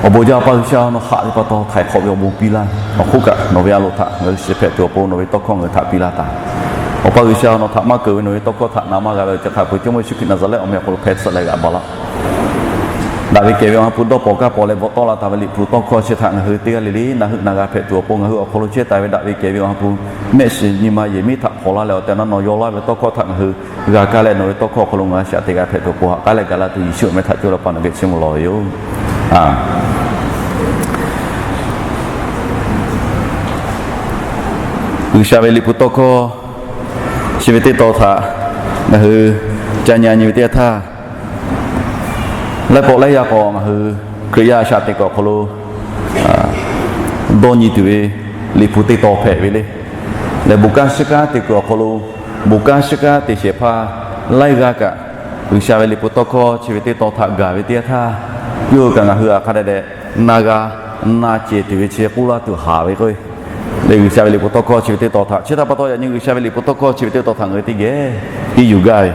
Awˬ bon jaˇ, Awˬ pa G'uiˬsha, nawˬ haꞈ ve pa taw htaiˍ hk'awꞈ ve awˬ bon piˇ laˇ. Awˬ hk'oˆ kaꞈ nawˬ ve a loˍ htaꞈ ngaˬ hui shiˍ hpehꞈ tuˬ awˬ pon nawˬ ve tawˇ hkawˇ ngaˬ hui htaꞈ piˇ laˇ taˍ. Awˬ pa G'uiˬsha, nawˬ htaꞈ maˇ keunˍ ve nawˬ ve tawˇ hkawˇ htaꞈ na maˇ g'a ve awˬ ceuˬ hk'a peu-eˬ Jawˇmawˇ Yeˍsuˆ Hkriꞈ Naˍzaˍrehˆ awˬ meh awˬ hk'aw lo hpehˇ tsuhꞈ leh g'aꞈ baˬ laˇ. Daꞈ ve kehˬ ve Awˬ ha hpu dawˇ paw gaˇ paw leh bvuhꞈ tawˆ la taˍ ve Liꞈ hpu tawˇ hkawˇ chi htaꞈ ngaˬ hui teˇ g'aˇ le le na heuˆ na g'a hpehꞈ tuˬ awˬ pon ngaˬ hui awˬ hk'aw lo chehˇ taˍ ve daꞈ ve kehˬ ve Awˬ ha hpu mehˆ shiˍ nyi ma yehˬ miˉ htaꞈ hpawnˬ laˇ leh awˬ tehˬ awˬ na nawˬ yaw laˇ ve tawˇ hkawˇ htaꞈ ngaˬ hui g'a kaˇ leh nawˬ ve tawˇ hkawˇ awˬ hk'aw lo ngaˬ hui shaꞈ teꞈ g'a hpehꞈ tuˬ awˬ pon haꞈ k'aˉ leh gaˬ la tuˬ Yeˍsuˆ awˬ meh htaꞈ cawˇ leh Awˬ pa nawˬ geh chiˇ mvuh lawˬ ve yoˬ. G'uiˬsha ve Liꞈ hpu tawˇ hkawˇ chi ve teˇ tawn htaꞈ ngaˬ hui ca nyi nyi ve teˇ yanˇ htaˇ, laiˉ pawˆ laiˉ yaˇ k'awꞈ ngaˬ hui Hkriꞈ yaˇ shaꞈ teꞈ kuiˬ awˬ hk'aw lo dawˇ nyi tuˬ ve Liꞈ hpu teˇ tawn hpehꞈ ve le. Lehˬ bon kanˉ shiˉ kanˉ te kuiˬ awˬ hk'aw lo bon kanˉ shiˉ kanˉ te shehˍ hpaˇ laiˉ g'aˇ kaꞈ, G'uiˬsha ve Liꞈ hpu tawˇ hkawˇ chi ve teˇ tawn htaꞈ gaˬ ve teˇ yanˇ htaˇ, yawˇ hui kaꞈ ngaˬ hui aꞈ hk'a dehꞈ dehꞈ na g'a na cehˬ tuˬ ve chi k'oˆ laˇ tuˬ haˍ ve k'o, lehˬ G'uiˬsha ve Liꞈ hpu tawˇ hkawˇ chi ve teˇ tawn htaꞈ chi htaˇ pa taw yaꞈ nyi G'uiˬsha ve Liꞈ hpu tawˇ hkawˇ chi ve teˇ tawn htaꞈ ngaˬ hui teˇ geh piˇ yuˬ gaˇ ve,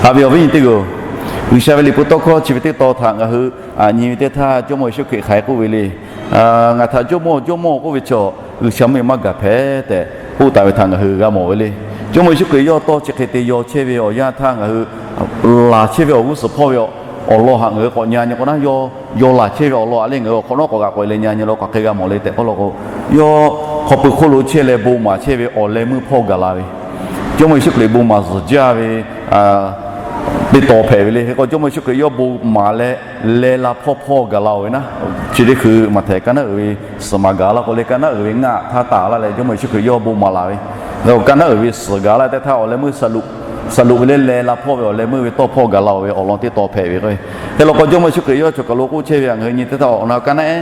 haꞈ ve awˬ viˉ nyi teˇ g'aˇ-oˬ, G'uiˬsha ve Liꞈ hpu tawˇ hkawˇ chi ve teˇ tawn htaꞈ ngaˬ hui aꞈ nyi ve teˇ htaˇ, Jawˇmawˇ Yeˍsuˆ Hkriꞈ hk'aˬ hk'e k'oˆ ve le. Ngaˬ htaꞈ Jawˇmawˇ, Jawˇmawˇ k'oˆ ve chaw, G'uiˬsha mvuhˇ miˬ maˇ gaˬ hpehꞈ tehꞈ k'oˆ taˍ ve htaꞈ ngaˬ hui g'a mawˬ ve le. Jawˇmawˇ Yeˍsuˆ Hkriꞈ yawˇ tawˇ chi hk'e te yaw chehˇ ve awˬ yanˇ htaˇ ngaˬ hui laˬ chehˇ ve awˬ g'uˇ suhˍ hpawˇ ve awˬ lawn haꞈ ngaˬ hui k'awꞈ nyi nyi k'o naˉ, yawˇ laˬ chehˇ ve awˬ lawn a leh ngaˬ hui awˬ hk'awꞈ nawˉ k'awꞈ g'aꞈ k'awꞈ e leh nyi nyi lo hk'aˬ hk'e g'a mawˬ le tehꞈ k'oˆ law k'o, yawˇ hk'aw pui hk'oˆ lo chehˇ leh bon maˍ chehˇ ve awˬ leh meuˇ hpawˇ gaˬ la ve, Jawˇmawˇ Yeˍsuˆ Hkriꞈ bon maˍ zuhˬ jaˇ ve teˇ tawn hpehꞈ ve le. Hk'e k'o Jawˇmawˇ Yeˍsuˆ Hkriꞈ yawˇ bon maˍ leh leh la hpawˇ hpawˇ gaˬ la-oˬ ve naˉ, chi teˇ hkui maˬ htehꞈ ka naˉ uiˍ ve suhˍ maˍ gaˬ la k'o leh ka naˉ uiˍ ve ngaˇ htaˇ taˍ laˇ leh Jawˇmawˇ Yeˍsuˆ Hkriꞈ yawˇ bon maˍ laˬ ve, ka naˉ uiˍ ve suhˍ gaˬ la teˇ htaˇ awˬ leh meuˇ saˍ loꞈ ve le, leh la hpawˇ ve awˬ leh meuˇ ve tawˇ hpawˇ gaˬ la-oˬ ve awˬ lawn teˇ tawn hpehꞈ ve k'o, hk'e law k'o Jawˇmawˇ Yeˍsuˆ Hkriꞈ yawˇ chaw kaˬ lo k'oˆ chehˇ ve htaꞈ ngaˬ hui nyi teˇ htaˇ awˬ na ka naˉ ehˉ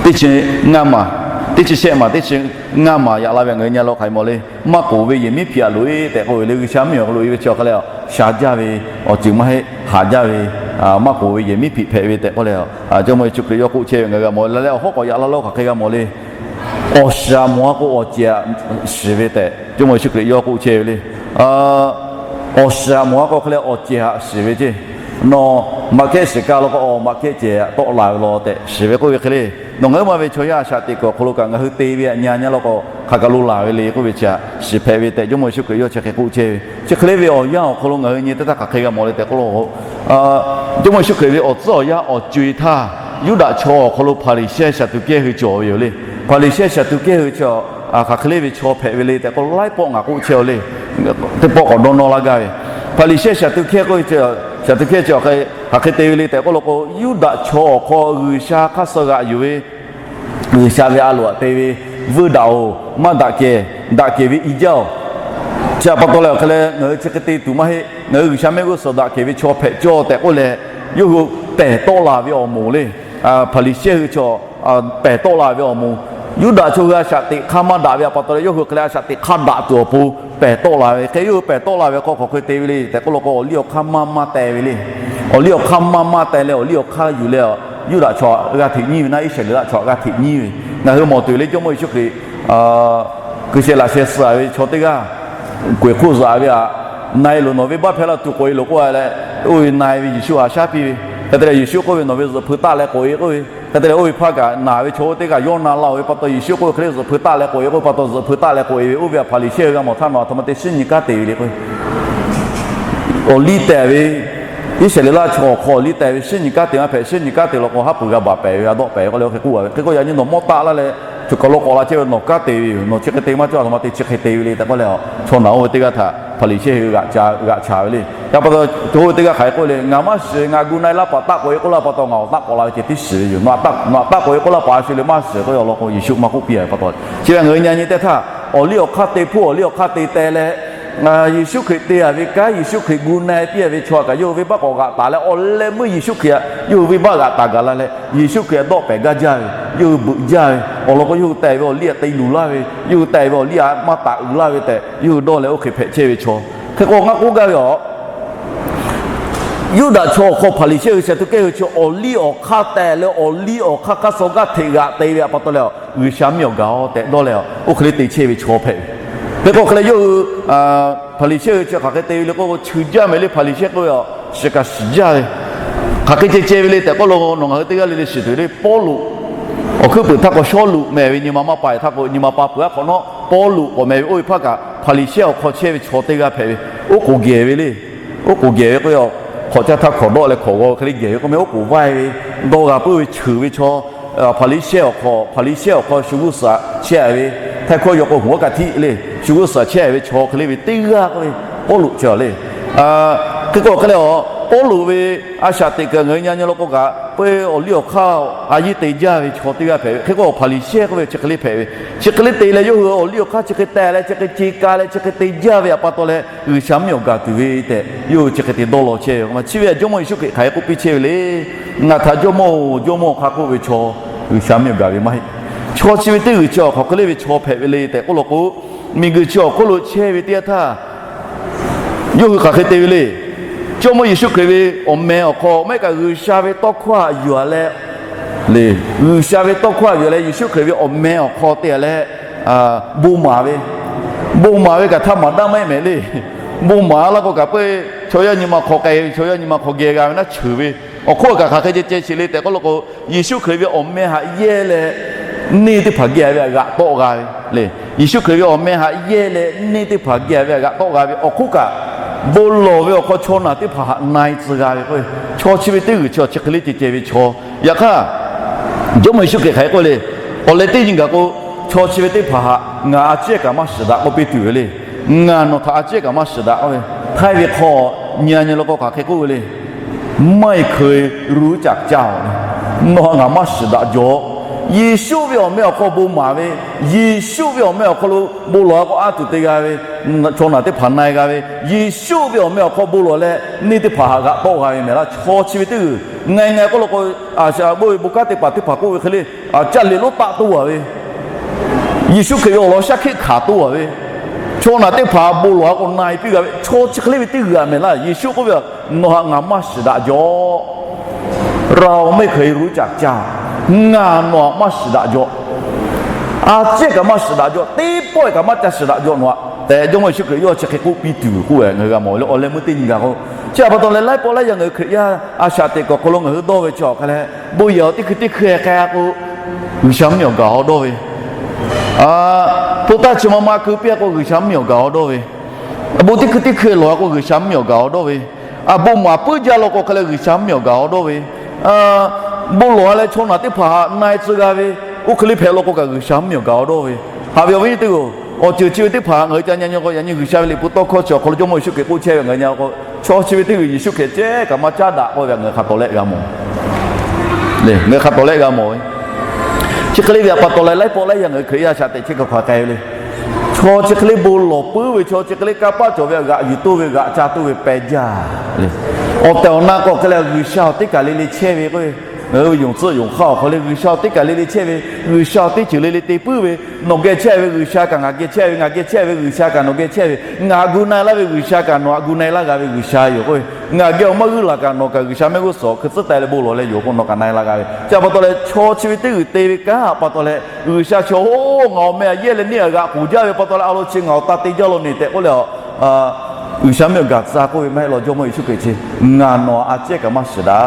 teˇ chi ngaˇ maˬ, teˇ chi shehˆ maˬ, teˇ chi ngaˇ maˬ yaꞈ la ve htaꞈ ngaˬ hui nyi lo hk'aˬ hk'e mawˬ le. Maˇ k'oˍ ve yehˬ miˉ hpiꞈ a loꞈ e tehꞈ k'oˆ ve le. G'uiˬsha mvuhˇ miˬ awˬ hk'aw lo e ve chi awˬ hk'e leh, sha jaˇ ve awˬ ceuˬ maˇ heˆ, haꞈ jaˇ ve, maˇ k'oˍ ve yehˬ miˉ hpiꞈ hpehꞈ ve tehꞈ k'oˆ leh, Jawˇmawˇ Yeˍsuˆ Hkriꞈ yawˇ k'oˆ chehˇ ve ngaˬ hui g'a mawˬ le. Leh awˬ hawˉ k'awꞈ yaꞈ la laˇ hk'aˬ hk'e g'a mawˬ le. Awˬ shiˍ aꞈ mawˬ a k'o awˬ cehˬ aꞈ shiˍ ve tehꞈ Jawˇmawˇ Yeˍsuˆ Hkriꞈ yawˇ k'oˆ chehˇ ve le. Awˬ shiˍ aꞈ mawˬ a k'o hk'e leh awˬ cehˬ aꞈ shiˍ ve ceˇ. Nawˬ maꞈ kehˉ shiˍ kaˇ law k'o, awˬ maꞈ kehˉ cehˬ aꞈ tawˆ la ve law tehꞈ shiˍ ve k'oˆ ve hk'e le. Nawˬ ngaˬ hui ma ve chaw yaˇ a shaꞈ teꞈ kuiˬ awˬ hk'aw lo kaꞈ ngaˬ hui te ve aꞈ nyi a nyi law k'o, hk'aˬ kaˬ lo laˬ ve le k'oˆ ve chi aꞈ shiˍ hpehꞈ ve tehꞈ Jawˇmawˇ Yeˍsuˆ Hkriꞈ yawˇ chi hk'e k'oˆ chehˇ ve. Chi hk'e le ve awˬ yanˇ awˬ hk'aw lo ngaˬ hui nyi teˇ htaˇ hk'aˬ hk'e g'a mawˬ le tehꞈ k'oˆ law k'o, Jawˇmawˇ Yeˍsuˆ Hkriꞈ ve awˬ tcuhˉ awˬ yanˇ awˬ co-e htaˇ, Yuˇdaꞈ chaw awˬ hk'aw lo Hpaˍriˍsehˇ Saˍduˆkehˇ hui cawˬ ve yoˬ le. Hpaˍriˍsehˇ Saˍduˆkehˇ hui chi hk'aˬ hk'e le ve chaw hpehꞈ ve le tehꞈ k'oˆ laiˉ pawˆ ngaˬ k'oˆ chehˇ-oˬ le. Teˇ pawˆ k'awꞈ dawˇ nawˇ laˇ gaˇ ve, Hpaˍriˍsehˇ Saˍduˆkehˇ k'oˆ ve chi, Saˍduˆkehˇ chi hk'aˬ hk'e te ve le tehꞈ k'oˆ law k'o, Yuˇdaꞈ chaw awˬ hk'aw G'uiˬsha hk'aˇ suh g'aꞈ yuˬ ve G'uiˬsha ve a loˍ aꞈ te ve, Vuiˇ daꞈ-oˬ, maˇ daꞈ kehˬ, daꞈ kehˬ ve i jaˇ-oˬ. Chi htaꞈ pa taw leh awˬ hk'e leh ngaˬ hui chi hk'e te tuˬ maˇ heˆ. Ngaˬ hui G'uiˬsha mehˆ g'uˇ suhˍ daꞈ kehˬ ve chaw hpehꞈ cawˇ tehꞈ k'oˆ leh, yawˇ hui pehˬ tawˆ la ve awˬ moˍ le. Hpaˍriˍsehˇ hui chaw pehˬ tawˆ la ve awˬ moˍ, Yuˇdaꞈ chaw hui a shaꞈ teꞈ hk'aˇ maˇ daꞈ ve htaꞈ pa taw leh yawˇ hui hk'e leh a shaꞈ teꞈ hk'aˇ daꞈ tuˬ awˬ pon pehˬ tawˆ la ve. Hk'e yawˇ hui pehˬ tawˆ la ve hk'aw hk'aˬ hk'e te ve le tehꞈ k'oˆ law k'o, awˬ liˇ awˬ hk'aˇ maˇ maˇ teh ve le. Awˬ liˇ awˬ hk'aˇ maˇ maˇ teh leh awˬ liˇ awˬ hk'aˇ yuˬ leh, Yuˇdaꞈ chaw g'a hteꞈ nyiˇ ve naˉ, Iˉsaˍreˍlaˆ chaw g'a hteꞈ nyiˇ ve. Ngaˬ hui mawˬ tuˬ le, Jawˇmawˇ Yeˍsuˆ Hkriꞈ hkui sheh laꞈ sheh suh ve chaw teˇ g'aˇ k'oˍ hk'oˆ zuhꞈ ve htaꞈ na e loˬ, nawˬ venˇbaˆ hpehˇ laˇ tuˬ k'oꞈ e loˬ k'oˆ a leh, oˇ ve na e ve Yeˍsuˆ haꞈ shaˉ piˇ ve. Hk'e te leh Yeˍsuˆ k'oˆ ve, Nawˬ ve zuhꞈ hpui taˆ leh k'oꞈ e k'oˆ ve. Hk'e te leh oˇ ve hpaˇ kaꞈ naˬ ve chaw oˇ teˇ g'aˇ yawˇ na laˇ-oˬ ve pa taw, Yeˍsuˆ k'oˆ ve hk'e le, Zuhꞈ hpui taˆ leh k'oꞈ e k'oˆ ve pa taw, zuhꞈ hpui taˆ leh k'oꞈ e ve. Oˇ ve htaꞈ Hpaˍriˍsehˇ hui g'a mawˬ htaˇ, nawˬ aˬ htoꞈ ma te shiˉ nyi kanˉ te ve le k'o, awˬ liˇ tehˬ ve, Iˉsaˍreˍlaˆ chaw awˬ hk'aw awˬ liˇ tehˬ ve shiˉ nyi kanˉ te maˇ hpehꞈ. Shiˉ nyi kanˉ te law k'o, haˉ pui g'a baˬ pehˍ ve, a dawˆ pehˍ ve k'oˆ leh, oˇ hk'e k'oˆ a ve. Hk'e k'o yaꞈ nyi nawˬ mawˇ taˆ laˇ leh, choˬ kaˬ lo k'awꞈ la chehˇ ve nawˬ kanˉ te ve yoˬ. Nawˬ chi hk'e te maˇ cawˇ, aˬ htoꞈ ma te chi hk'e te ve le tehꞈ k'oˆ leh, chaw naˬ oˇ ve teˇ g'aˇ htaꞈ Hpaˍriˍsehˇ hui g'aꞈ ca ve le. Yaꞈ pa taw, chaw oˇ ve teˇ g'aˇ hk'aˬ hk'e k'oˆ le, Ngaˬ maˇ shiˍ, ngaˬ gu na e laˇ paˍ taˆ k'oꞈ e k'oˆ laˇ pa taw, ngaˬ awˬ taˆ k'awꞈ la ve ceh tiˉ shiˍ ve yoˬ. Nawˬ aꞈ taˆ k'oꞈ e k'oˆ laˇ paˍ a shu le maˇ shiˍ k'oˆ ve awˬ lawn k'o, Yeˍsuˆ maˇ k'oˆ piˇ a ve pa taw, chi ve ngaˬ hui nyi nyi teˇ htaˇ, awˬ liˇ awˬ hk'aˇ te hpuˇ, awˬ liˇ awˬ hk'aˇ te teh leh, Yeˍsuˆ Hkriꞈ te a ve kanˉ, Yeˍsuˆ Hkriꞈ gu na e piˇ a ve chaw kaꞈ yawˇ hui venˇbaˆ k'awꞈ g'aꞈ taˍ leh, awˬ leh meuˇ Yeˍsuˆ Hkriꞈ htaꞈ yawˇ hui venˇbaˆ g'aꞈ taˍ gaˬ la leh, Yeˍsuˆ Hkriꞈ htaꞈ dawˆ pehˍ gaˇ jaˇ ve, yawˇ hui beuꞈ jaˇ ve, awˬ lawn k'o yawˇ hui teh ve awˬ liˇ htaꞈ te luˬ laˇ ve, yawˇ hui teh ve awˬ liˇ htaꞈ maˇ taˍ uiˍ laˇ ve tehꞈ yawˇ hui dawˇ leh oˇ hk'e hpehꞈ chehˇ ve chaw. Hk'e k'o ngaˬ k'oˆ gaˇ ve a Yuˇdaꞈ chaw awˬ hk'aw Hpaˍriˍsehˇ hui Saˍduˆkehˇ hui chi awˬ liˇ awˬ hk'aˇ teh leh awˬ liˇ awˬ hk'aˇ hk'aˇ suh g'aˇ hteꞈ g'aꞈ te ve htaꞈ pa taw leh, G'uiˬsha miˇ awˬ gaˬ-oˬ tehꞈ dawˇ leh, oˇ hk'e le te chehˇ ve chaw hpehꞈ ve. Hk'e k'o hk'e leh yawˇ hui Hpaˍriˍsehˇ hui chi hk'aˬ hk'e te ve le k'oˆ k'o, cheuˬ jaˇ mehˍ le. Hpaˍriˍsehˇ k'oˆ ve a, shiˍ kaꞈ shiˍ jaˇ ve, Hk'aˬ hk'e ceh ceh ve le tehꞈ k'oˆ lo, nawˬ ngaˬ hui teˇ g'aˇ le le shiˍ tuˬ le. Pawˇluꞈ awˬ hkuiˉ puiˍ htaˇ k'o Sawˉluꞈ meh ve, nyi ma maˇ pa htaˇ k'o nyi ma pa peuˬ aˉ hk'awꞈ nawˉ Pawˇluꞈ k'awꞈ meh ve. Oˇ ve hpaˇ kaꞈ Hpaˍriˍsehˇ awˬ hk'aw chehˇ ve chaw teˇ g'aˇ hpehꞈ ve. Oˉ k'oˍ gehˬ ve le. Oˉ k'oˍ gehˬ ve k'o, hk'awꞈ caˇ htaˇ hkawˍ dawˆ leh hkawˍ g'aw hk'e le gehˬ ve k'oˆ meh, oˉ k'oˍ vaiˇ ve, dawˇ g'a puiˉ ve, cheuˬ ve chaw, Hpaˍriˍsehˇ awˬ hk'aw, Hpaˍriˍsehˇ awˬ hk'aw shu g'uˇ suhˍ chehˇ a ve, htaiˇ hkawˇ yaw k'o huˍ aˉ kaꞈ htiˆ le, shu g'uˇ suhˍ chehˇ a ve chaw hk'e le ve teˇ g'aˇ k'oˆ ve, Pawˇluꞈ chi le. Hk'e k'o hk'e le a, Pawˇluꞈ ve a shaꞈ teꞈ kuiˬ ngaˬ hui nyi nyi law k'o kaꞈ, peuˬ awˬ liˇ awˬ hk'aˇ a yiˇ te jaˇ ve chaw teˇ g'aˇ hpehꞈ ve. Hk'e k'o Hpaˍriˍsehˇ k'oˆ ve chi hk'e le hpehꞈ ve. Chi hk'e le te leh yawˇ hui awˬ liˇ awˬ hk'aˇ chi hk'e te leh, chi hk'e ce ka leh, chi hk'e te jaˇ ve htaꞈ pa taw leh G'uiˬsha mvuhˇmiˬ awˬ gaˬ tuˬ ve tehꞈ yawˇ hui chi hk'e te dawˇ law chehˇ ve. Chi ve htaꞈ Jawˇmawˇ Yeˍsuˆ Hkriꞈ hk'aˬ hk'e k'oˆ piˇ chehˇ ve le. Ngaˬ htaꞈ Jawˇmawˇ-oˬ, Jawˇmawˇ-oˬ hk'a k'oˆ ve chaw G'uiˬsha mvuhˇmiˬ awˬ gaˬ ve maˇ heˆ. Chaw chi ve teˇ g'uiˬ chi awˬ hk'aw hk'e le ve chaw hpehꞈ ve le tehꞈ k'oˆ law k'o, miˬguiˬ chi awˬ hk'oˆ lo chehˇ ve teˇ yanˇ htaˇ, yawˇ hui hk'aˬ hk'e te ve le. Jawˇmawˇ Yeˍsuˆ Hkriꞈ ve awˬ meh awˬ hk'aw, maˇ heˆ kaꞈ G'uiˬsha ve tawˇ hkawˇ htaꞈ yuˬ a leh, le, G'uiˬsha ve tawˇ hkawˇ htaꞈ yuˬ a leh Yeˍsuˆ Hkriꞈ ve awˬ meh awˬ hk'aw te a leh, bon maˍ ve, bon maˍ ve kaꞈ htaˇ maˍ daꞈ maˇ heˆ mehˍ le. Bon maˍ laˇ k'o kaꞈ peuˬ, chaw yaˇ nyi ma hk'aw k'ai ve, chaw yaˇ nyi ma hk'aw geh g'a ve naˉ cheuˬ ve, awˬ hk'oˆ kaꞈ hk'aˬ hk'e ceh ceh sheˍ le tehꞈ k'oˆ law k'o, Yeˍsuˆ Hkriꞈ ve awˬ meh htaꞈ yehˇ leh neˇ teˇ hpaˍ geh ve htaꞈ g'aꞈ tawˆ g'a ve le. Yeˍsuˆ Hkriꞈ ve awˬ meh htaꞈ yehˇ leh neˇ teˇ hpaˍ geh ve htaꞈ g'aꞈ tawˆ g'a ve awˬ hk'oˆ kaꞈ, bon lawˬ ve awˬ hk'aw chaw naˬ teˇ hpaˍ htaꞈ na e tcuh g'a ve k'o, chaw chi ve teˇ g'uiˬ chi chi hk'e le ceh ceh ve chaw. Yaꞈ hk'aˇ, Jawˇmawˇ Yeˍsuˆ Hkriꞈ hk'aˬ hk'e k'oˆ le. Awˬ leh teˇ nyi gaˬ k'o, chaw chi ve teˇ hpaˍ htaꞈ ngaˬ a ciˉ kaꞈ maˇ shiˍ daꞈ k'oˆ piˇ tuˬ ve le. Ngaˬ nawˬ htaꞈ a ciˉ kaꞈ maˇ shiˍ daꞈ k'oˆ ve, htaiˇ ve hk'aw nyi a nyi law k'o hk'aˬ hk'e k'oˆ ve le. ไม่เคยรู้จักเจ้า Nawˬ htaꞈ ngaˬ maˇ shiˍ daꞈ jaw. Yeˍsuˆ ve awˬ meh awˬ hk'aw bon maˍ ve, Yeˍsuˆ ve awˬ meh awˬ hk'aw lo bon lawˬ a k'o a tuˬ te g'a ve, chaw naˬ teˇ hpaˍ na e g'a ve, Yeˍsuˆ ve awˬ meh awˬ hk'aw bon lawˬ leh neˇ teˇ hpaˍ htaꞈ g'aꞈ tawˆ g'a ve mehˍ laˇ. Chaw chi ve teˇ g'uiˬ, ngaˬ e ngaˬ e k'oˆ law k'o, a shaꞈ bon ve bon kanˉ teˇ hpaˍ teˇ hpaˍ k'oˆ ve hk'e le, caˇ liꞈ lonˉ taˆ toˇ a ve, Yeˍsuˆ Hkriꞈ ve awˬ lawn shaˉ hkiˆ hkanˍ toˇ a ve, chaw naˬ teˇ hpaˍ bon lawˬ a k'o na e piˇ g'a ve, chaw chi hk'e le ve teˇ g'uiˬ a mehˍ laˇ. Yeˍsuˆ k'oˆ ve, Nawˬ htaꞈ ngaˬ maˇ shiˍ daꞈ jaw. เราไม่เคยรู้จักเจ้า Ngaˬ nawˬ htaꞈ maˇ shiˍ daꞈ jaw. A ciˉ kaꞈ maˇ shiˍ daꞈ jaw. Teˇ pawˆ kaꞈ maˇ ca shiˍ daꞈ jaw nawˬ htaꞈ tehꞈ Jawˇmawˇ Yeˍsuˆ Hkriꞈ yawˇ chi hk'e k'oˆ piˇ tuˬ k'oˆ ve ngaˬ hui g'a mawˬ ve le. Awˬ leh meuˇ teˇ nyi gaˬ k'o, chi htaꞈ pa taw leh laiˉ pawˆ laiˉ yaˇ ngaˬ hui Hkriꞈ yaˇ a shaꞈ teꞈ kuiˬ awˬ hk'aw lo ngaˬ hui dawˇ ve chi awˬ hk'a leh, bon yehˬ awˬ teˇ hkui teˇ hkui k'ai a k'o, G'uiˬsha mvuhˇmiˬ awˬ gaˬ awˬ dawˇ ve, hpu taˇ chi ma ma keu piˇ a k'o G'uiˬsha mvuhˇmiˬ awˬ gaˬ awˬ dawˇ ve, bon teˇ hkui teˇ hkui lawˬ a k'o G'uiˬsha mvuhˇmiˬ awˬ gaˬ awˬ dawˇ ve, a bon maˍ puiˉ jaˇ law k'o hk'a leh G'uiˬsha mvuhˇmiˬ awˬ gaˬ awˬ dawˇ ve, bon lawˬ a leh chaw naˬ teˇ hpaˍ htaꞈ na e tcuh g'a ve, oˇ hk'e le hpehꞈ law k'o kaꞈ G'uiˬsha mvuhˇmiˬ awˬ gaˬ awˬ dawˇ ve. Haꞈ ve awˬ viˉ nyi teˇ g'aˇ-oˬ, awˬ ceuˬ chi ve teˇ hpaˍ ngaˬ hui ca nyi nyi k'o, yaꞈ nyi G'uiˬsha ve liꞈ hpu tawˇ hkawˇ chi awˬ hk'aw lo Jawˇmawˇ Yeˍsuˆ Hkriꞈ k'oˆ chehˇ ve ngaˬ hui nyi k'o, chaw chi ve teˇ g'uiˬ Yeˍsuˆ Hkriꞈ ceh kaꞈ maˇ caˉ daꞈ k'oˆ ve htaꞈ ngaˬ hui hk'a tawˍ lehˆ g'a mawˬ. Ngaˬ hui hk'a tawˍ lehˆ g'a mawˬ ve, chi hk'e le ve htaꞈ pa taw leh laiˉ pawˆ laiˉ yaˇ ngaˬ hui Hkriꞈ yaˇ a shaꞈ teꞈ chehˇ kuiˬ hk'aˬ hk'e ve le. Chaw chi hk'e le bon lawˬ puiˉ ve, chaw chi hk'e le kanˇ paˆ cawˬ ve, g'aꞈ yuˬ toˇ ve, g'aꞈ ca toˇ ve pehˬ jaˇ le. Awˬ tehˬ awˬ na k'o hk'e leh G'uiˬsha awˬ teˇ kaˬ le le chehˇ ve k'o, ngaˬ hui ve yonˍ tcuhˆ yonˍ hk'aˇ awˬ hk'aw le G'uiˬsha awˬ teˇ kaˬ le le chehˇ ve, G'uiˬsha awˬ teˇ ceuˬ le le te puiˉ ve, nawˬ geh chehˇ ve G'uiˬsha kaꞈ ngaˬ geh chehˇ ve, ngaˬ geh chehˇ ve G'uiˬsha kaꞈ nawˬ geh chehˇ ve, ngaˬ gu na e laˇ ve G'uiˬsha kaꞈ nawˬ htaꞈ gu na e laˇ g'a ve G'uiˬsha yoˬ k'o, ngaˬ geh awˬ maˇ g'uiˇ laˬ kaꞈ nawˬ kaꞈ G'uiˬsha mehˆ g'uˇ suhˍ hkui tcuhˉ taˍ leh bon lawˬ leh yoˬ k'o nawˬ kaꞈ na e laˇ g'a ve. Chi htaꞈ pa taw leh chaw chi ve teˇ g'uiˬ te ve kanˉ htaꞈ pa taw leh G'uiˬsha chaw-oˬ, ngaˬ awˬ meh htaꞈ yehˇ leh neˇ htaꞈ g'aꞈ k'oˍ jaˇ ve pa taw leh a lawn chi ngaˬ awˬ ta te jaˇ law ne tehꞈ k'oˆ leh, G'uiˬsha mvuhˇmiˬ awˬ gaˬ tcuh k'oˆ ve maˇ heˆ law. Jawˇmawˇ Yeˍsuˆ Hkriꞈ chi, ngaˬ nawˬ htaꞈ a ciˉ kaꞈ maˇ shiˍ daꞈ,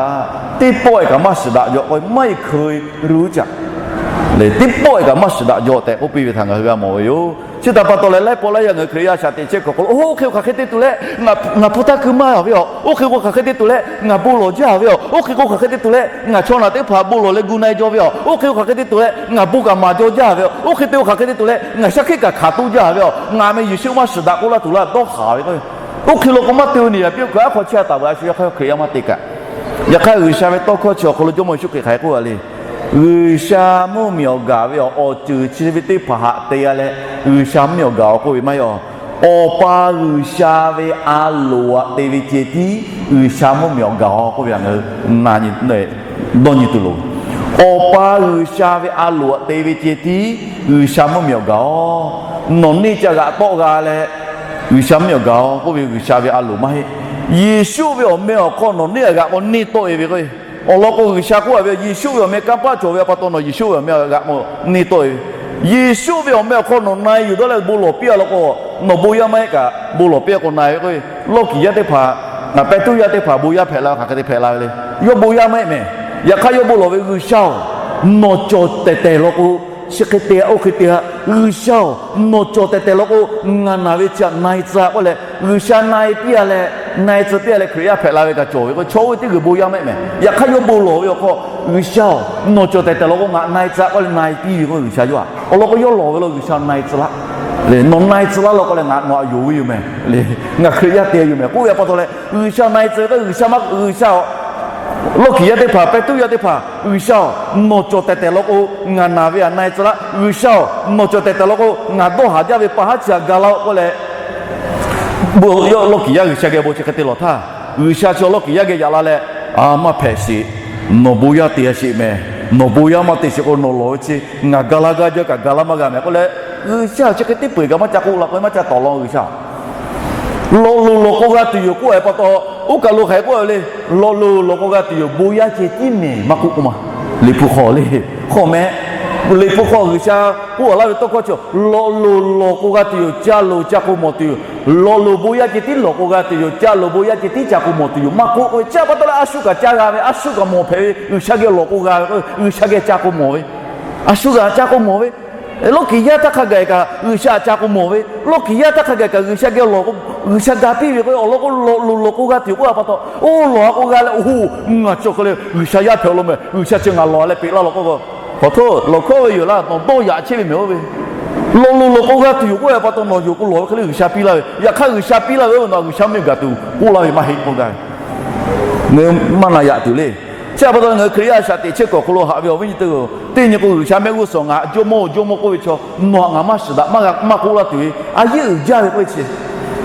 teˇ pawˆ kaꞈ maˇ shiˍ daꞈ jaw k'o, ไม่เคยรู้จัก le, teˇ pawˆ kaꞈ maˇ shiˍ daꞈ jaw tehꞈ k'oˆ piˇ ve htaꞈ ngaˬ hui g'a mawˬ ve yoˬ. Chi htaꞈ pa taw leh laiˉ pawˆ laiˉ yaˇ ngaˬ hui Hkriꞈ yaˇ a shaꞈ teꞈ chehˇ kuiˬ awˬ hk'aw lo, oˇ hk'e k'o hk'aˬ hk'e te tuˬ leh ngaˬ hpu htaˇ keu maˇ a ve yoˬ. Oˇ hk'e k'o hk'aˬ hk'e te tuˬ leh ngaˬ bon lawˬ jaˇ ve yoˬ. Oˇ hk'e k'o hk'aˬ hk'e te tuˬ leh ngaˬ chaw naˬ teˇ hpaˍ bon lawˬ leh gu na e jaw ve yoˬ. Oˇ hk'e k'o hk'aˬ hk'e te tuˬ leh ngaˬ bon kaꞈ maˍ jaw jaˇ ve yoˬ. Oˇ hk'e te k'o hk'aˬ hk'e te tuˬ leh ngaˬ shaˉ hkiˆ kaꞈ hkanˍ toˇ jaˇ ve yoˬ. Ngaˬ meh Yeˍsuˆ maˇ shiˍ daꞈ k'oˆ laˇ tuˬ laˇ dawˇ haˍ ve k'o, oˇ hk'e law k'o maˇ te-o, niˬ yaꞈ piˇ-oˆ, kuiˬ aˉ hk'aw chehˇ a taˍ ve a shu yaˇ hk'aˇ Hkriꞈ yaˇ maˇ te kaꞈ. Yaꞈ hk'aˇ G'uiˬsha ve tawˇ hkawˇ chi awˬ hk'aw lo Jawˇmawˇ Yeˍsuˆ Hkriꞈ hk'aˬ hk'e k'oˆ a le. G'uiˬsha mvuhˇmiˬ awˬ gaˬ ve awˬ ceuˬ chi ve teˇ hpaˍ htaꞈ te g'a leh G'uiˬsha mvuhˇmiˬ awˬ gaˬ-oˬ k'oˆ ve maˇ heˆ. Awˬ pa G'uiˬsha ve a loˍ htaꞈ te ve ceh tiˉ G'uiˬsha mvuhˇmiˬ awˬ gaˬ-oˬ k'oˆ ve htaꞈ ngaˬ hui dawˇ nyi tuˬ loˍ. Awˬ pa G'uiˬsha ve a loˍ htaꞈ te ve ceh tiˉ G'uiˬsha mvuhˇmiˬ awˬ gaˬ-oˬ. Nawˬ neˇ ca g'aꞈ tawˆ g'a leh G'uiˬsha mvuhˇmiˬ awˬ gaˬ-oˬ k'oˆ ve G'uiˬsha ve a loˍ maˇ heˆ. Yeˍsuˆ ve awˬ meh awˬ hk'aw nawˬ neˇ htaꞈ g'aꞈ k'o neˇ tawˆ e ve k'o, awˬ lawn k'o G'uiˬsha k'oˆ a ve, Yeˍsuˆ ve awˬ meh kanˇ paˆ cawˬ ve pa taw nawˬ Yeˍsuˆ ve awˬ meh g'aꞈ k'o neˇ tawˆ e ve. Yeˍsuˆ ve awˬ meh awˬ hk'aw nawˬ na e yuˬ dawˇ leh bon lawˬ piˇ a law k'o, nawˬ bon yaˇ maˇ heˆ kaꞈ bon lawˬ piˇ a k'o na e ve k'o, lawˇ kiˍ yaˇ teˇ hpaˍ, ngaˬ pehˇ tuˉ yaˇ teˇ hpaˍ bon yaˇ hpehꞈ la hk'aˬ hk'e te hpehꞈ la ve le. Yawˇ bon yaˇ maˇ heˆ mehˍ. Yaꞈ hk'aˇ yawˇ bon lawˬ ve, G'uiˬsha-oˬ, nawˬ cawˬ tehˬ tehˬ law k'o, chi hk'e te-a oˇ hk'e te-a, G'uiˬsha-oˬ, nawˬ cawˬ tehˬ tehˬ law k'o, ngaˬ naˬ ve chi htaꞈ na-e tcuh-a k'oˆ leh, G'uiˬsha na-e piˇ-a leh, na-e tcuh piˇ-a leh Hkriꞈ yaˇ hpehꞈ la ve kaꞈ cawˬ ve k'o, chaw oˇ ve teˇ g'uiˬ bon yaˇ maˇ heˆ mehˍ. Yaꞈ hk'aˇ yawˇ bon lawˬ ve awˬ hk'aw, G'uiˬsha-oˬ, nawˬ cawˬ tehˬ tehˬ law k'o, ngaˬ na-e tcuh k'oˆ leh na-e piˇ ve k'o, G'uiˬsha yawˇ-aꞈ awˬ lawn k'o yawˇ lawˬ ve law, G'uiˬsha na-e tcuh laˇ. Nawˬ na-e tcuh laˇ law k'o leh, ngaˬ nawˬ htaꞈ yonˍ ve yoˬ mehˍ. Ngaˬ Hkriꞈ yaˇ te yoˬ mehˍ k'oˆ ve pa taw leh, G'uiˬsha na-e tcuh ve k'o, G'uiˬsha maˇ, G'uiˬsha-oˬ, lawˇ kiˍ yaˇ teˇ hpaˍ, pehˇ tuˉ yaˇ teˇ hpaˍ, G'uiˬsha-oˬ, nawˬ cawˬ tehˬ tehˬ law k'o, ngaˬ naˬ ve htaꞈ na-e tcuh laˇ. G'uiˬsha-oˬ, nawˬ cawˬ tehˬ tehˬ law k'o, ngaˬ dawˇ haˍ jaˇ ve pa haˉ chi htaꞈ ga laˇ-oˆ k'oˆ leh, bon yawˇ lawˇ kiˍ yaˇ G'uiˬsha geh bon chi hk'e te lawˬ htaˇ, G'uiˬsha chi lawˇ kiˍ yaˇ geh yaꞈ la leh, A, maˇ hpehꞈ sheˍ. Nawˬ bon yaˇ te-a sheˍ mehˍ. Nawˬ bon yaˇ maˇ te sheˍ k'o, nawˬ lawˬ ve chi ngaˬ ga laˇ gaˇ jaˇ kaꞈ ga laˇ maˇ g'a mehˍ k'oˆ leh, G'uiˬsha chi hk'e teˇ peu-eˬ kaꞈ maˇ ca k'oˆ la k'o, maˇ ca tawˍ law G'uiˬsha. Lawˬ loˍ lawˬ k'o g'a tuˬ yoˬ k'oˆ ve pa taw, oˇ kaˬ lo hk'aˬ hk'e k'oˆ ve le. Lawˬ loˍ lawˬ k'o g'a tuˬ yoˬ, bon yaˇ ceh tiˉ mehˍ maˇ k'oˆ k'oˆ ma. Liꞈ hpu hk'aw le, hk'aw meh, Liꞈ hpu hk'aw G'uiˬsha k'oˆ laˇ ve tawˇ hkawˇ chi, lawˬ loˍ lawˬ k'o g'a tuˬ yoˬ, ca loˍ ca k'o mawˬ tuˬ yoˬ. Lawˬ loˍ bon yaˇ ceh tiˉ lawˬ k'o g'a tuˬ yoˬ, ca loˍ bon yaˇ ceh tiˉ ca k'o mawˬ tuˬ yoˬ maˇ k'oˆ k'oˆ ve. Chi pa taw leh a shu kaꞈ ca g'a ve, a shu kaꞈ mawˬ hpehꞈ ve, G'uiˬsha geh lawˬ k'o g'a ve, G'uiˬsha geh ca k'o mawˬ ve, a shu kaꞈ ca k'o mawˬ ve, lawˇ kiˍ yaˇ htaˇ hk'a gaˬ kaꞈ G'uiˬsha ca k'o mawˬ ve, lawˇ kiˍ yaˇ htaˇ hk'a gaˬ kaꞈ G'uiˬsha geh lawˬ k'o, G'uiˬsha ga piˇ ve k'o, awˬ lawn k'o lawˬ loˍ lawˬ k'o g'a tuˬ yoˬ k'oˆ ve pa taw, oˇ lawˬ a k'o g'a leh, oˇ, ngaˬ chi awˬ hk'e le G'uiˬsha yaˇ hpehꞈ law meh, G'uiˬsha chi ngaˬ lawˬ leh peꞈ laˇ law k'o, awˬ htoˆ lawˬ hkawˇ ve yoˬ laˇ, nawˬ dawˇ yaꞈ chehˇ ve mehˍ oˇ ve. Lawˬ loˍ lawˬ k'o g'a tuˬ yoˬ k'oˆ ve pa taw, nawˬ yonˍ k'o lawˬ ve hk'e le G'uiˬsha piˇ laˇ ve. Yaꞈ hk'aˇ G'uiˬsha piˇ laˇ ve oˇ ve nawˬ G'uiˬsha mvuhˇ miˬ gaˬ tuˬ k'oˆ laˇ ve maˇ heˆ k'oˆ gaˇ ve. Ngaˬ hui maˇ na yaꞈ tuˬ le. Chi pa taw ngaˬ hui Hkriꞈ yaˇ shaꞈ teꞈ chehˇ kuiˬ awˬ hk'aw lo haꞈ ve awˬ viˉ nyi teˇ hpaˍ-oˬ, teˇ nyi k'o G'uiˬsha mehˆ g'uˇ suhˍ ngaˬ jawˇmawˇ-oˬ jawˇmawˇ k'oˆ ve chaw, nawˬ htaꞈ ngaˬ maˇ shiˍ daꞈ maˇ k'oˆ laˇ tuˬ ve a yeˉ uiˍ jaˇ ve k'oˆ ve chi,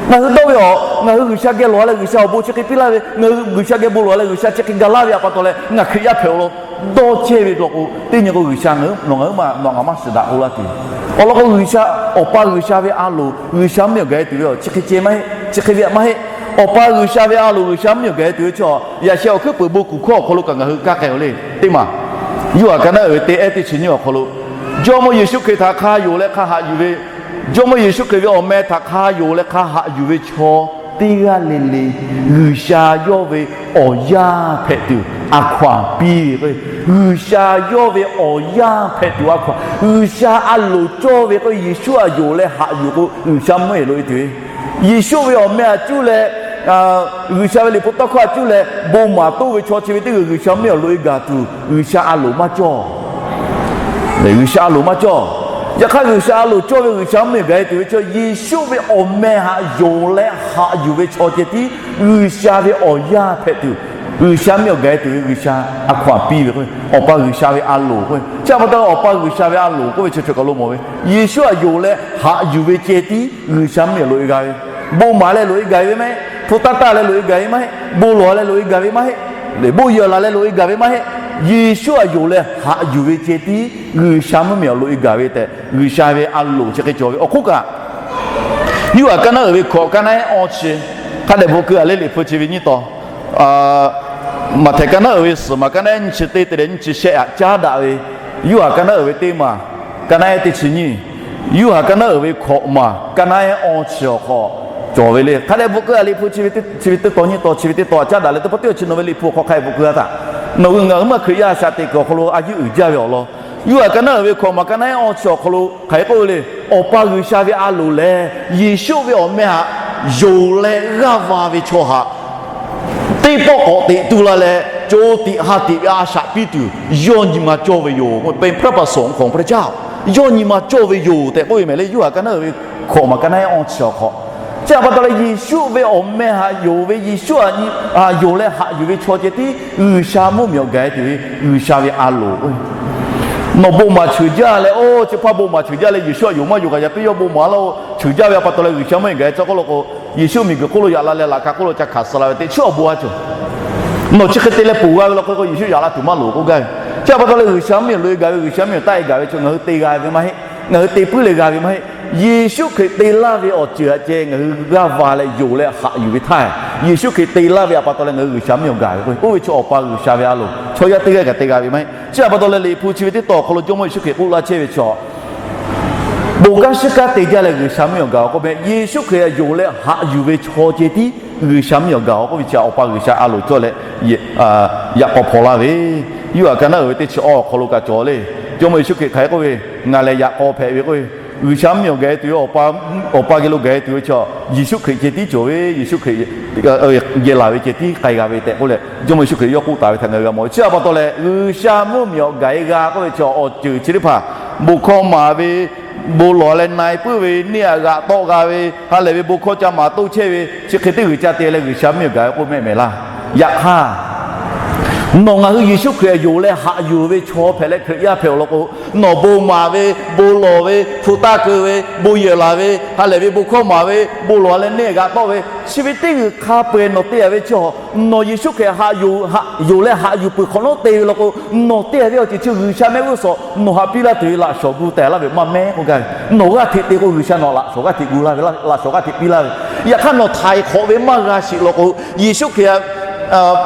ngaˬ hui dawˇ ve awˬ, ngaˬ hui G'uiˬsha geh lawˬ leh G'uiˬsha awˬ bon chi hk'e piˇ laˇ ve, ngaˬ hui G'uiˬsha geh bon lawˬ leh G'uiˬsha chi hk'e ga laˇ ve pa taw leh ngaˬ Hkriꞈ yaˇ hpehꞈ-oˬ law dawˇ chehˇ ve law k'o, teˇ nyi k'o G'uiˬsha ngaˬ hui nawˬ ngaˬ hui maˇ, nawˬ ngaˬ maˇ shiˍ daꞈ k'oˆ laˇ tuˬ. Awˬ lawn k'o G'uiˬsha, Awˬ pa G'uiˬsha ve a loˍ G'uiˬsha mvuhˇ miˬ awˬ gaˬ-e tuˬ ve awˬ chi hk'e ceh maˇ heˆ, chi hk'e ve maˇ heˆ. Awˬ pa G'uiˬsha ve a loˍ G'uiˬsha mvuhˇ miˬ awˬ gaˬ-e tuˬ ve chi, yaꞈ sheh awˬ hkuiˉ peuˍ bon kuˬ hkawˇ awˬ hk'aw lo kaꞈ ngaˬ hui kaˇ k'ai-oˬ le. Teˇ maˬ, Yoˇhanˬ ka naˉ uiˍ ve teˇ ehˉ teˇ chi nyiˇ awˬ hk'aw lo, Jawˇmawˇ Yeˍsuˆ Hkriꞈ htaꞈ hk'a yonˍ leh hk'a haꞈ yuˬ ve, Jawˇmawˇ Yeˍsuˆ Hkriꞈ ve awˬ meh htaꞈ hk'a yonˍ leh hk'a haꞈ yuˬ ve chaw teˇ g'aˇ le le, G'uiˬsha yawˇ ve awˬ yaˇ hpehꞈ tuˬ a hkaw-anˬ piˇ ve k'o, G'uiˬsha yawˇ ve awˬ yaˇ hpehꞈ tuˬ a hkaw-anˬ, G'uiˬsha a loˍ cawˇ ve k'o, Yeˍsuˆ htaꞈ yonˍ leh haꞈ yuˬ k'o G'uiˬsha mvuhˇ miˬ loꞈ-e tuˬ ve, Yeˍsuˆ ve awˬ meh htaꞈ cuˇ leh, G'uiˬsha ve liꞈ hpu tawˇ hkawˇ htaꞈ cuˇ leh bon maˍ toˇ ve chaw chi ve teˇ g'uiˬ G'uiˬsha mvuhˇ miˬ awˬ loꞈ-e gaˬ tuˬ G'uiˬsha a loˍ maˇ cawˇ. G'uiˬsha a loˍ maˇ cawˇ. Yaꞈ hk'aˇ G'uiˬsha a loˍ cawˇ ve G'uiˬsha mvuhˇ miˬ gaˬ-e tuˬ ve chi, Yeˍsuˆ ve awˬ meh htaꞈ yonˍ leh haꞈ yuˬ ve chaw ceh tiˉ G'uiˬsha ve awˬ yaˇ hpehꞈ tuˬ, G'uiˬsha mvuhˇ miˬ awˬ gaˬ-e tuˬ ve G'uiˬsha a hkaw-anˬ piˇ ve k'o, Awˬ pa G'uiˬsha ve a loˍ k'o, chi pa taw Awˬ pa G'uiˬsha ve a loˍ k'oˆ ve chi hk'e kaꞈ lo mawˬ ve, Yeˍsuˆ htaꞈ yonˍ leh haꞈ yuˬ ve ceh tiˉ G'uiˬsha mvuhˇ miˬ loꞈ-e g'a ve, bon maˍ leh loꞈ-e gaˬ ve maˇ heˆ. Hpu taˇ taˇ leh loꞈ-e gaˬ ve maˇ heˆ. Bon lawˬ leh loꞈ-e gaˬ ve maˇ heˆ. Bon yehˬ laˬ leh loꞈ-e gaˬ ve maˇ heˆ. Yeˍsuˆ htaꞈ yonˍ leh haꞈ yuˬ ve ceh tiˉ G'uiˬsha mvuhˇ miˬ awˬ loꞈ-e gaˬ ve tehꞈ G'uiˬsha ve a loˍ chi hk'e cawˬ ve awˬ hk'oˆ kaꞈ, Yoˇhanˬ ka naˉ uiˍ ve hkawꞈ ka naˉ ehˉ awˇ chi, hk'a dehꞈ bvuhꞈ keu-a le liꞈ hpu chi ve nyiˇ taw, Maꞈhtehˍ ka naˉ uiˍ ve suhˍ maˬ ka naˉ ehˉ nyiˇ chi teˇ te leh nyiˇ chi shehˆ htaꞈ caˉ daꞈ ve, Yoˇhanˬ ka naˉ uiˍ ve teˇ maˬ ka naˉ ehˉ teˇ chi nyiˇ, Yoˇhanˬ ka naˉ uiˍ ve hkawꞈ maˬ ka naˉ ehˉ awˇ chi awˬ hk'aw cawˬ ve le. Hk'a dehꞈ bvuhꞈ keu-a liꞈ hpu chi ve teˇ taw nyiˇ taw chi ve teˇ taw htaꞈ caˉ daꞈ leh teˇ pawˆ teˇ awˬ chi nawˬ ve liꞈ hpu awˬ hk'aw hk'a dehꞈ bvuhꞈ keu-a htaꞈ, nawˬ hui ngaˬ hui maˇ Hkriꞈ yaˇ shaꞈ teꞈ kuiˬ awˬ hk'aw lo a yeˉ uiˍ jaˇ ve awˬ lawn, Yoˇhanˬ ka naˉ uiˍ ve hkawꞈ maˬ ka naˉ ehˉ awˇ chi awˬ hk'aw lo hk'aˬ hk'e k'oˆ ve le. Awˬ pa G'uiˬsha ve a loˍ lehˬ, Yeˍsuˆ ve awˬ meh htaꞈ yonˍ leh g'aˇ va ve chaw htaꞈ teˇ pawˆ k'awꞈ teꞈ tu la leh, co tiꞈ ha tiꞈ ve a shaꞈ piˇ tuˬ yawˇ nyi ma cawˇ ve yoˬ. เป็นพระประสงค์ของพระเจ้า yawˇ nyi ma cawˇ ve yoˬ tehꞈ k'oˆ ve mehˍ le. Yoˇhanˬ ka naˉ uiˍ ve hkawꞈ maˬ ka naˉ ehˉ awˇ chi awˬ hk'aw, chi htaꞈ pa taw leh Yeˍsuˆ ve awˬ meh htaꞈ yonˍ ve, Yeˍsuˆ htaꞈ yonˍ leh haꞈ yuˬ ve chaw ceh tiˉ G'uiˬsha mvuhˇ miˬ awˬ gaˬ-e tuˬ ve G'uiˬsha ve a loˍ k'o, nawˬ bon maˍ cheuˬ jaˇ leh, oˇ chi hpaˇ bon maˍ cheuˬ jaˇ leh Yeˍsuˆ htaꞈ yonˍ maˇ yonˍ kaꞈ yaꞈ piˇ yawˇ bon maˍ laˇ-oˬ, cheuˬ jaˇ ve a pa taw leh G'uiˬsha mvuhˇ miˬ gaˬ-e tcuh k'oˆ lo k'o, Yeˍsuˆ miˬguiˬ hk'oˆ lo yaꞈ la leh laꞈ ka hk'oˆ lo ca hkanˍ suh la ve teˇ chi awˬ bon a cawˬ. Nawˬ chi hk'e te leh ponˬ g'a ve law k'o, Yeˍsuˆ yaꞈ la tuˬ maˇ loˍ k'oˆ gaˇ ve. Chi htaꞈ pa taw leh G'uiˬsha mvuhˇ miˬ loꞈ-e gaˬ ve, G'uiˬsha mvuhˇ miˬ taˆ-e gaˬ ve chaw ngaˬ hui te g'a ve maˇ heˆ. Ngaˬ hui te puiˉ leh g'a ve maˇ heˆ. Yeˍsuˆ Hkriꞈ te laˇ ve awˬ ceuˬ htaꞈ ceh ngaˬ hui g'aˇ va leh yonˍ leh haꞈ yuˬ ve htaˇ, Yeˍsuˆ Hkriꞈ te laˇ ve a pa taw leh ngaˬ hui G'uiˬsha mvuhˇ miˬ awˬ gaˬ ve k'o, oˇ ve chi Awˬ pa G'uiˬsha ve a loˍ chaw yaˇ teˇ g'aˇ kaꞈ te g'a ve maˇ heˆ. Chi htaꞈ pa taw leh liꞈ hpu chi ve teˇ taw awˬ hk'aw lo Jawˇmawˇ Yeˍsuˆ Hkriꞈ k'oˆ laˇ chehˇ ve chaw, bon kanˉ shiˉ kanˉ te jaˇ leh G'uiˬsha mvuhˇ miˬ awˬ gaˬ-oˬ k'oˆ meh. Yeˍsuˆ Hkriꞈ htaꞈ yonˍ leh haꞈ yuˬ ve chaw ceh tiˉ G'uiˬsha mvuhˇmiˬ awˬ gaˬ-oˬ k'oˆ ve chi awˬ pa G'uiˬsha a loˍ cawˇ leh yaꞈ k'aw hpaw laˇ ve, Yoˇhanˬ ka naˉ uiˍ ve teˇ chi awˇ awˬ hk'aw lo kaꞈ cawˬ le. Jawˇmawˇ Yeˍsuˆ Hkriꞈ hk'aˬ hk'e k'oˆ ve, Ngaˬ lehˬ yaꞈ k'aw hpehꞈ ve k'oˆ ve, G'uiˬsha mvuhˇmiˬ awˬ gaˬ-e tuˬ ve awˬ pa, awˬ pa geh lo gaˬ-e tuˬ ve chi Yeˍsuˆ Hkriꞈ ceh tiˉ cawˬ ve, Yeˍsuˆ Hkriꞈ geh laˬ ve ceh tiˉ k'ai g'a ve tehꞈ k'oˆ leh Jawˇmawˇ Yeˍsuˆ Hkriꞈ yawˇ k'oˆ taˍ ve htaꞈ ngaˬ hui g'a mawˬ ve. Chi htaꞈ pa taw leh G'uiˬsha mvuhˇmiˬ awˬ gaˬ-e g'a k'oˆ ve chi awˬ ceuˬ chi teˇ hpaˍ, bon hkawˇ maˍ ve, bon lawˬ leh na-e puiˉ ve, neˇ htaꞈ g'aꞈ tawˆ g'a ve, ha lehˬ ve bon hkawˇ ca maˍ toˇ chehˇ ve, chi hk'e teˇ g'uiˬ ca te leh G'uiˬsha mvuhˇmiˬ awˬ gaˬ-e k'oˆ mehˆ mehˍ laˇ. Yaꞈ hk'aˇ, nawˬ ngaˬ hui Yeˍsuˆ Hkriꞈ yonˍ leh haꞈ yuˬ ve chaw hpehꞈ leh Hkriꞈ yaˇ hpehꞈ awˬ lawn k'o, nawˬ bon maˍ ve, bon lawˬ ve, hpu taˇ keu ve, bon yehˬ laˬ ve, ha lehˬ ve bon hkawˇ maˍ ve, bon lawˬ leh neˇ g'aꞈ tawˆ ve, chi ve teˇ g'uiˬ hk'a peu-eˬ nawˬ te-a ve chi, nawˬ Yeˍsuˆ Hkriꞈ haꞈ yuˬ, haꞈ yuˬ leh haꞈ yuˬ peuˬ hk'awꞈ nawˉ te ve law k'o, nawˬ te-a ve awˬ ceuˬ chi G'uiˬsha mehˆ g'uˇ suhˍ nawˬ haꞈ piˇ laˇ tuˬ ve laꞈ shawˍ gu taˍ laˇ ve maˇ mehˉ k'oˆ gaˇ ve. Nawˬ g'aˇ hteꞈ te k'o G'uiˬsha nawˬ laꞈ shawˍ g'aˇ hteꞈ gu laˇ ve, laꞈ shawˍ g'aˇ hteꞈ piˇ laˇ ve. Yaꞈ hk'aˇ nawˬ htaiˍ hk'awꞈ ve maˇ g'a sheˍ law k'o, Yeˍsuˆ Hkriꞈ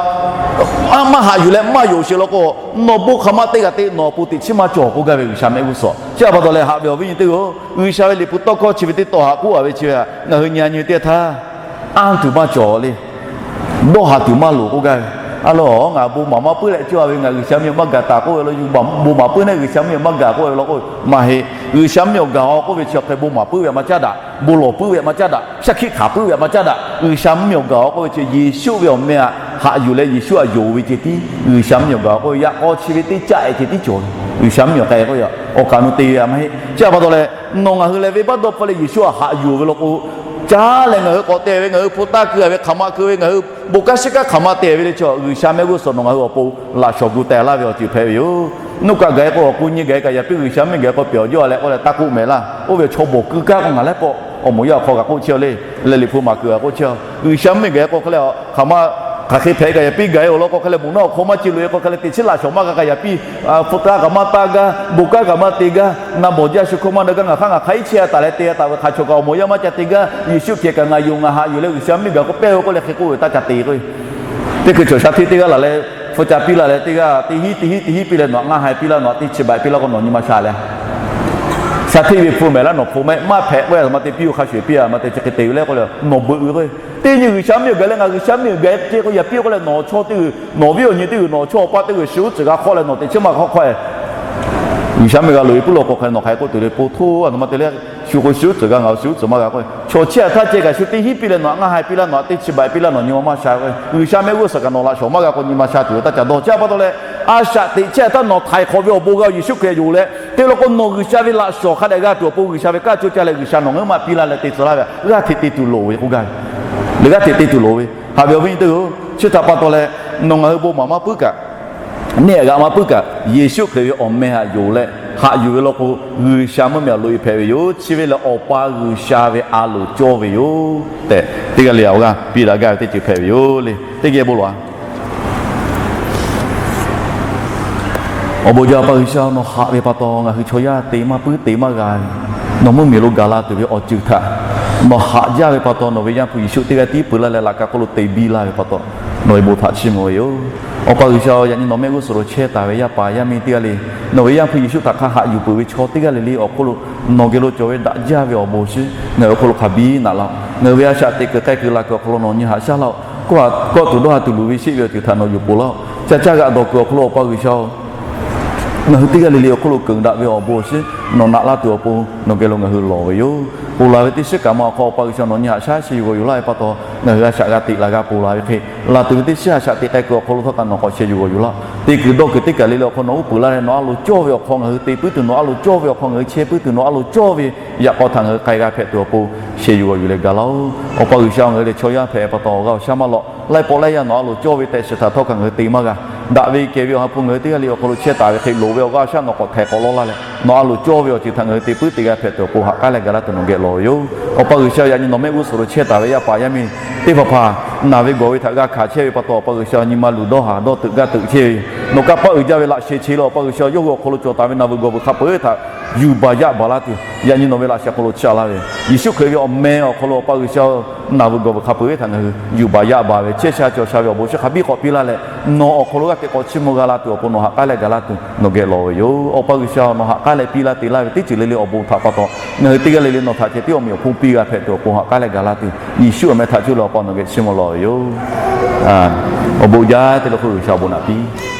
a maˇ haꞈ yuˬ leh maˇ yonˍ sheˍ law k'o, nawˬ bon hk'aˬ ma te g'a te nawˬ awˬ pon teꞈ chiˉ maˇ cawˬ k'oˆ gaˇ ve G'uiˬsha mehˆ g'uˇ suhˍ. Chi htaꞈ pa taw leh haꞈ ve awˬ viˉ nyi teˇ g'aˇ-oˬ, G'uiˬsha ve liꞈ hpu tawˇ hkawˇ chi ve teˇ taw haꞈ k'oˆ-a ve chi ve htaꞈ ngaˬ hui nyi a nyi teˇ htaˇ, anˇ tuˬ maˇ cawˬ le. Dawˇ haˍ tuˬ maˇ loˍ k'oˆ gaˇ ve. A lo, ngaˬ bon maˍ maˇ puiˉ leh cawˇ ve, ngaˬ G'uiˬsha mvuhˇmiˬ maˇ gaˬ taˍ k'oˆ ve law, bon maˍ puiˉ naˆ G'uiˬsha mvuhˇmiˬ maˇ gaˬ k'oˆ ve law k'o, maˇ heˆ. G'uiˬsha mvuhˇmiˬ awˬ gaˬ-oˬ k'oˆ ve chi hk'e bon maˍ puiˉ ve htaꞈ maˇ caˉ daꞈ, bon lawˬ puiˉ ve htaꞈ maˇ caˉ daꞈ, shaˉ hkiˆ hkanˍ puiˉ ve htaꞈ maˇ caˉ daꞈ. G'uiˬsha mvuhˇmiˬ awˬ gaˬ-oˬ k'oˆ ve chi Yeˍsuˆ ve awˬ meh htaꞈ haꞈ yuˬ leh Yeˍsuˆ htaꞈ yonˍ ve ceh tiˉ G'uiˬsha mvuhˇmiˬ awˬ gaˬ-oˬ k'oˆ ve yaꞈ k'aw chi ve teˇ caˆ-e ceh tiˉ cawˬ ve. G'uiˬsha mvuhˇmiˬ awˬ k'ai k'oˆ ve awˬ kaꞈ nu te ve a maˇ heˆ. Chi htaꞈ pa taw leh, nawˬ ngaˬ hui lehˬ venˇbaˆ dawˇ hpfuhˇ leh Yeˍsuˆ htaꞈ haꞈ yuˬ ve law k'o, caˇ leh ngaˬ hui k'awꞈ te ve, ngaˬ hui hpu taˇ keu ve, hk'aˬ ma keu ve, ngaˬ hui bon kanˉ shiˉ kanˉ hk'aˬ ma te ve le chi, G'uiˬsha mehˆ g'uˇ suhˍ nawˬ ngaˬ hui awˬ pon laꞈ shawˍ gu teh laˇ ve awˬ ceuˬ hpehꞈ ve yoˬ. Nuˇ kaꞈ gaˬ-e k'o awˬ k'o nyi gaˬ-e kaꞈ yaꞈ piˇ G'uiˬsha mvuhˇmiˬ gaˬ-e k'o pehˬ awˬ jaˇ leh k'oˆ leh taˇ k'oˆ mehˍ laˇ. Oˇ ve chaw bawˬ keu kaˇ k'o ngaˬ lehˉ k'awꞈ awˬ moˍ yaˇ awˬ hk'aw kaꞈ k'oˆ chehˇ le. Leh liꞈ hpu maˍ kuiˬ kaꞈ k'oˆ chehˇ, G'uiˬsha mvuhˇmiˬ gaˬ-e k'o hk'e leh hk'aˬ ma hk'aˬ hk'e hpehꞈ kaꞈ yaꞈ piˇ gaˬ-e awˬ lawn k'o hk'e leh moˍ naˆ awˬ hk'aw maˇ ce loꞈ-e k'o hk'e leh teꞈ chiˉ laꞈ shawˍ maˇ g'a kaꞈ yaꞈ piˇ, hpu taˇ kaꞈ maˇ taˇ gaˇ, bon kanˉ kaꞈ maˇ te gaˇ, na bawˬ jaˇ shu hkawˇ maˇ na gaˇ, ngaˬ hk'aˇ ngaˬ hk'aˬ iˉ chehˇ taˍ leh te taˍ ve hk'a chawˬ kaꞈ awˬ moˍ yaˇ maˇ ca te gaˇ, Yeˍsuˆ Hkriꞈ kaꞈ ngaˬ yonˍ ngaˬ haꞈ yuˬ leh G'uiˬsha mvuhˇmiˬ gaˬ k'o pehˇ ve k'oˆ leh hk'e k'oˆ ve taˇ ca te k'o Teˇ hkui chaw shaˉ hteˇ teˇ g'aˇ laˬ leh hpu ca piˇ laˇ leh teˇ g'aˇ teˇ hinˉ teˇ hinˉ teˇ hinˉ piˇ leh nawˬ htaꞈ ngaˇ ha piˇ laˇ, nawˬ htaꞈ teˇ chi baꞈ piˇ laˇ k'o nawˬ nyi ma sha leh, shaˉ hteˇ ve hpu mehˍ laˇ nawˬ hpu mehˆ maˇ hpehꞈ k'oˆ ve, a htoꞈ ma te piˇ-oˬ hk'a shuˍ piˇ-a, a htoꞈ ma te chi hk'e te ve leh k'oˆ leh nawˬ beuꞈ ve k'o, teˇ nyi G'uiˬsha mvuhˇmiˬ gaˬ leh ngaˬ G'uiˬsha mvuhˇmiˬ gaˬ ce k'o yaꞈ piˇ k'oˆ leh nawˬ chaw teˇ g'uiˬ, nawˬ viˉ awˬ nyi teˇ g'uiˬ, nawˬ chaw awˬ pa teˇ g'uiˬ shu uˉ tcuhˍ g'a hk'awˆ leh nawˬ teꞈ chiˉ maˇ hk'awˆ hk'awˆ-e G'uiˬsha mvuhˇmiˬ g'a loꞈ-e puiˉ law k'o hk'e leh nawˬ hk'aˬ hk'e k'oˆ tuˬ le, po hto a htoꞈ ma te leh, shu k'o shu uˉ tcuhˍ g'a, ngaˬ shu uˉ tcuhˍ maˇ g'a k'o, chaw chi htaꞈ htaˇ ceh kaꞈ shu teˇ hinˉ piˇ leh nawˬ htaꞈ ngaˇ ha piˇ laˇ, nawˬ htaꞈ teˇ chi baꞈ piˇ laˇ, nawˬ nyi ma maˇ sha k'o, G'uiˬsha mehˆ g'uˇ suhˍ kaꞈ nawˬ laꞈ shawˍ maˇ g'a k'o nyi ma sha tuˬ ve taˇ ca dawˇ. Chi htaꞈ pa taw leh, a shaꞈ teꞈ chehˇ htaˇ nawˬ htaiˍ hk'awꞈ ve awˬ bon g'a Yeˍsuˆ Hkriꞈ yonˍ leh te law k'o nawˬ G'uiˬsha ve laꞈ shawˍ hk'a dehꞈ g'a tuˬ awˬ pon G'uiˬsha ve kanˉ coˇ caˇ leh G'uiˬsha nawˬ ngaˬ hui maˇ piˇ laˇ leh te tcuh laˇ ve, g'aˇ hteꞈ te tuˬ loˍ ve k'oˆ gaˇ ve, leh g'aˇ hteꞈ te tuˬ loˍ ve. Haꞈ ve awˬ viˉ nyi teˇ hpaˍ-oˬ, chi htaꞈ pa taw leh nawˬ ngaˬ hui bon maˍ maˇ puiˉ kaꞈ, neˇ htaꞈ g'aꞈ maˇ puiˉ kaꞈ, Yeˍsuˆ Hkriꞈ ve awˬ meh htaꞈ yonˍ leh haꞈ yuˬ ve law k'o, G'uiˬsha mvuhˇmiˬ htaꞈ loꞈ-e hpehꞈ ve yoˬ. Chi ve lehˬ Awˬ pa G'uiˬsha ve a loˍ cawˇ ve yoˬ tehꞈ teˇ g'aˇ le awˬ g'aˇ piˇ daꞈ gaˇ ve teˇ ceuˬ hpehꞈ ve yoˬ le. Teˇ geh bon lawˬ-a. Awˬ bon jaˇ Awˬ pa G'uiˬsha, nawˬ haꞈ ve pa taw ngaˬ hui chaw yaˇ te maˇ puiˉ te maˇ g'a ve, nawˬ mvuhˇmiˬ lo gaˬ la tuˬ ve awˬ ceuˬ htaꞈ nawˬ haꞈ jaˇ ve pa taw nawˬ ve Yaˇ hpu Yeˍsuˆ teˇ g'aˇ tiˉ peuˬ laˇ leh laꞈ ka hk'oˆ lo te biˇ laˇ ve pa taw nawˬ ve bon htaꞈ chiˇ mvuh ve yoˬ. Awˬ pa G'uiˬsha, yaꞈ nyi nawˬ mehˆ g'uˇ suhˍ lo chehˇ taˍ ve yaˇ paˍ yaˇ miˇ teˇ g'aˇ le, nawˬ ve Yaˇ hpu Yeˍsuˆ htaꞈ hk'a haꞈ yuˬ peuˬ ve chaw teˇ g'aˇ le le awˬ hk'oˆ lo nawˬ geh lo cawˬ ve daꞈ jaˇ ve awˬ bon shiˉ ngaˬ hui awˬ hk'oˆ lo hk'a biˇ naꞈ laˇ-oˆ. Ngaˬ hui ve a shaꞈ teꞈ kuiˬ k'ai kuiˬ laˬ kuiˬ awˬ hk'aw lo nawˬ nyi haꞈ shaˉ laˇ-oˆ. Kawˆ tuˬ dawˇ ha tuˬ luˬ ve sheˆ ve awˬ ceuˬ htaꞈ nawˬ yuˬ poˬ laˇ-oˆ. Ca caˇ g'aꞈ dawˬ kuiˬ awˬ hk'aw lo Awˬ pa G'uiˬsha-oˬ, ngaˬ hui teˇ g'aˇ le le awˬ hk'oˆ lo keunˍ daꞈ ve awˬ bon awˬ shiˉ nawˬ naꞈ laˇ tuˬ awˬ pon nawˬ geh lo ngaˬ hui lawˬ ve yoˬ. Ponˬ laˬ ve teˇ shiˉ kaꞈ ma awˬ hk'aw Awˬ pa G'uiˬsha nawˬ nyi haꞈ shaˉ sheˍ yuˬ g'aw yuˬ laˇ ve pa taw, ngaˬ hui a shaꞈ g'a teꞈ laˬ g'a ponˬ laˬ ve hk'e, laˬ tuˬ ve teˇ shiˉ a shaꞈ teꞈ k'ai kuiˬ awˬ hk'aw lo htawˇ kaꞈ nawˬ k'awꞈ sheh yuˬ g'aw yuˬ laˇ-oˆ. Teˇ kuiˬ dawˇ kuiˬ teˇ kaˬ le le awˬ hk'aw nawˬ uˉ peunˍ laˇ leh nawˬ a loˍ cawˇ ve awˬ hk'aw ngaˬ hui te puiˉ tuˬ, nawˬ a loˍ cawˇ ve awˬ hk'aw ngaˬ hui chehˇ puiˉ tuˬ, nawˬ a loˍ cawˇ ve yaꞈ k'aw htaꞈ ngaˬ hui k'ai g'a hpehꞈ tuˬ awˬ pon sheh yuˬ g'aw yuˬ leh gaˬ laˇ-oˆ. Awˬ pa G'uiˬsha, ngaˬ hui lehˬ chaw yaˇ hpehꞈ pa taw awˬ g'aˇ awˬ shaˉ maˇ lawꞈ. Laiˉ pawˆ laiˉ yaˇ nawˬ a loˍ cawˇ ve tehꞈ shiˍ htaꞈ htawˇ kaꞈ ngaˬ hui te maˇ g'a. Daꞈ ve kehˬ ve awˬ ha hpu ngaˬ hui teˇ g'aˇ le awˬ hk'aw lo chehˇ taˍ ve hk'e loˍ ve awˬ g'aˇ awˬ shaˉ nawˬ k'awꞈ htaiˍ k'awꞈ lawˇ laˇ leh nawˬ a loˍ cawˇ ve awˬ ceuˬ htaꞈ ngaˬ hui te puiˉ te g'a hpehꞈ tuˬ awˬ pon haꞈ k'aˉ leh gaˬ laˇ tuˬ nawˬ geh lawˬ ve yoˬ. Awˬ pa G'uiˬsha, yaꞈ nyi nawˬ mehˆ g'uˇ suhˍ lo chehˇ taˍ ve yaˇ paˍ yaˇ miˇ teˇ hpaˍ hpaˍ naˬ ve gawˬ ve htaꞈ g'a hkanˍ chehˇ ve pa taw Awˬ pa G'uiˬsha nyi ma luˬ dawˇ haˍ dawˇ teuꞈ gaˇ teuꞈ chehˇ ve Nawˬ kanˇ paˆ uiˍ jaˇ ve laꞈ sheh che leh Awˬ pa G'uiˬsha yawˇ hui awˬ hk'aw lo cawˬ taˍ ve naˬ veuˬ gawˬ veuˬ hk'a peu-eˬ htaꞈ yuˬ baˬ yaˇ baˬ laˇ tuˬ, yaꞈ nyi nawˬ ve laꞈ sheh hk'aw lo chaꞈ laˇ ve Yeˍsuˆ Hkriꞈ ve awˬ meh awˬ hk'aw lo Awˬ pa G'uiˬsha naˬ veuˬ gawˬ veuˬ hk'a peu-eˬ htaꞈ ngaˬ hui yuˬ baˬ yaˇ baˬ ve chehˇ sha cawˬ sha ve awˬ bon chi hk'a biˇ k'awꞈ piˇ laˇ leh, nawˬ awˬ hk'aw lo g'aˇ hteꞈ k'awꞈ chiˇ mvuh g'a la tuˬ awˬ pon nawˬ ha k'aˉ leh gaˬ laˇ tuˬ nawˬ geh lawˬ ve yoˬ. Awˬ pa G'uiˬsha, nawˬ ha k'aˉ leh piˇ laˇ te laˇ ve teˇ ceuˬ le le awˬ bon htaꞈ pa taw, ngaˬ hui teˇ g'aˇ le le nawˬ htaꞈ ceh tiˉ awˬ meꞈ awˬ hponˇ piˇ g'a hpehꞈ tuˬ awˬ pon ha k'aˉ leh gaˬ laˇ tuˬ, Yeˍsuˆ awˬ meh htaꞈ cuˇ leh Awˬ pa nawˬ geh chiˇ mvuh lawˬ ve yoˬ. Awˬ bon jaˇ te leh hk'oˆ G'uiˬsha awˬ bon naꞈ piˇ